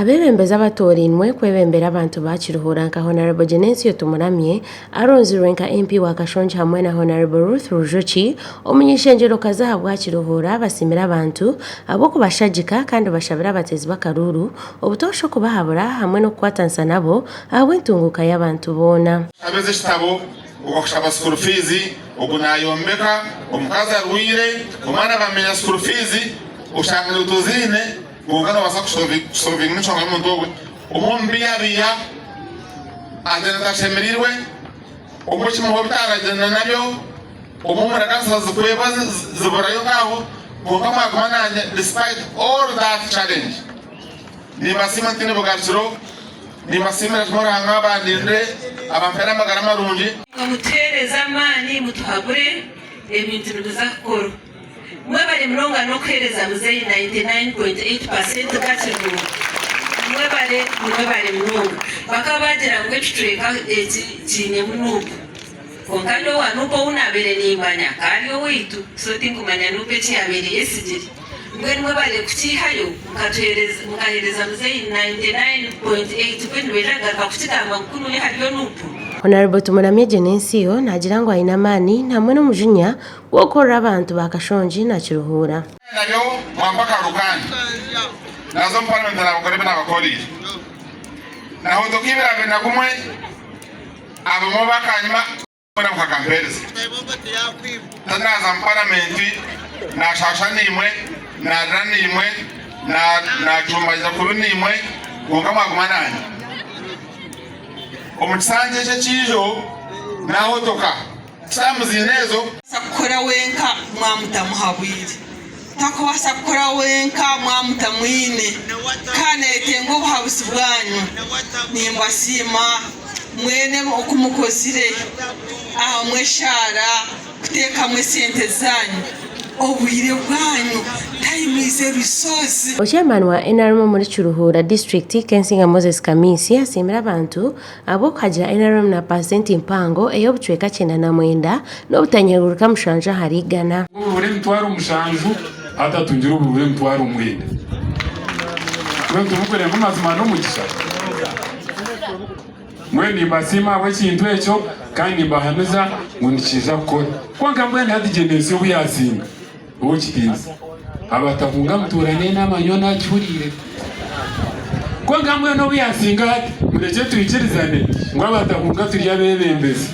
Abeebembezi abatoorainwe kwebembera abantu ba Kiruhura nka Hon. Genensio Tumuramye, aronzirwe nka MP wa Kashongi hamwe na Hon. Ruth Rujoki, omuny'eishengyerokazi ahabwa Kiruhura basiimire abantu ahabw'okubashagika kandi bashabire abateezi b'akaruuru obutoosha okubahabura hamwe n'okukwatanisa nabo ahabw'entunguuka y'abantu boona. Abeza ekitabo, ogu akushaba school fees, ogu nayombeka, omukazi arwaire, omwana bamenya school fees, oshanga niiwe toziine kwonka nobaasa kusolvinga enshonga y'omuntu ogwe. Omwe omu biyabiya agyenda atashemereirwe, omwe ekimuha obitaragyenera nabyo, omwe omuraganisa zikwebwa ziburayo nk'aho, kwonka mwaguma nanye despite all that challenge. Nimbasiima ntaine bugarukiro, nimbasiimira kimwe Ruhanga abandindire, abampaire amagara marungi. Mutuheereze amaani, mutuhabure, ebintu nibiza kukorwa. Mwebare munonga n'okuheereza muzeeyi 99.8% gakirungi. Mwebare, mwebare munonga. Bakaba bagira ngu ekicweka eki kiinemu Nup. Kwonka nyowe owa Nup ou naabaire niimanya akaba ari owaitu, so tinkumanya Nup eki yaabaire eyesigire. Mbwenu mwebare kukiihayo mukaheereza muzeeyi 99.8 mbwenu nibaija kugaruka kukigamba ngu kunuya hariyo Nup? Honarebo Tumuramye Genensio naagira ngu aine amaani hamwe n'omujinya gw'okukorera abantu ba Kashongi na Kiruhura. Nabyo mwampa akaruru kanyu, naaza omu paramenti naabakora ebi naabakoreire. Nahotoka 2021, abamwe bakanyima mwena mukakampeereza. Tinaaza mu paramenti naashaasha naimwe, naarira naimwe, naacumbagiza kubi naimwe, kwonka mwaguma naanye. Omu kisanja eki ekiijo naahotoka. Saamu ziine ezo. Takubaasa kukora wenka mwamutamuhabwire. Takubaasa kukora wenka mwamutamwine. Ka nayetenga obuhabuzi bwanyu. Nimbasiima mwene oku mukozire ahamwe eshaara kuteekamu esente zanyu, obwire bwanyu, time is a resource. Chairman wa NRM omuri Kiruhura disiturikiti, Kensinga Moses Kamiisi asiimire abantu Ahabw'okuhagira NRM na paasenti mpango ey'obucweka 99 n'obutanyerurika mushanju ahari igana. Obubura emitwaro mushanju hati atungire obubura emitwaro mwenda. Mbwenu timurikureba ngu amazima n'omugisha? Mbwenu nimbasiima ahabw'ekintu ekyo kandi nimbahamiza ngu nikiija kukora. Kwonka mbwenu hati Gyenensi obu yaasinga Ow'ekitiinisa, abatahunga mutuura n'enaama nyowe naagihuriire. Kwonka mbwenu obu yaasinga hati, murekye twikirizane ngu abatahunga turi abeebembezi.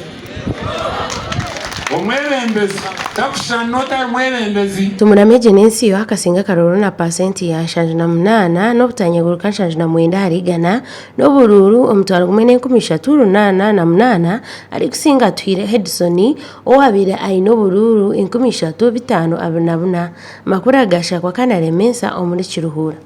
Omwebembezi takushushana n'otari mwebembezi. Tumuramye Genensio akasinga akaruuru na paasenti ya 78 n'obutanyaguruka 79 ahari igana n'oburuuru 1,3808 arikusinga Atuhaire Hedson Owaabaire aine oburuuru 3524. Makuru aga Shakwa Kanaremesa omuri Kiruhura.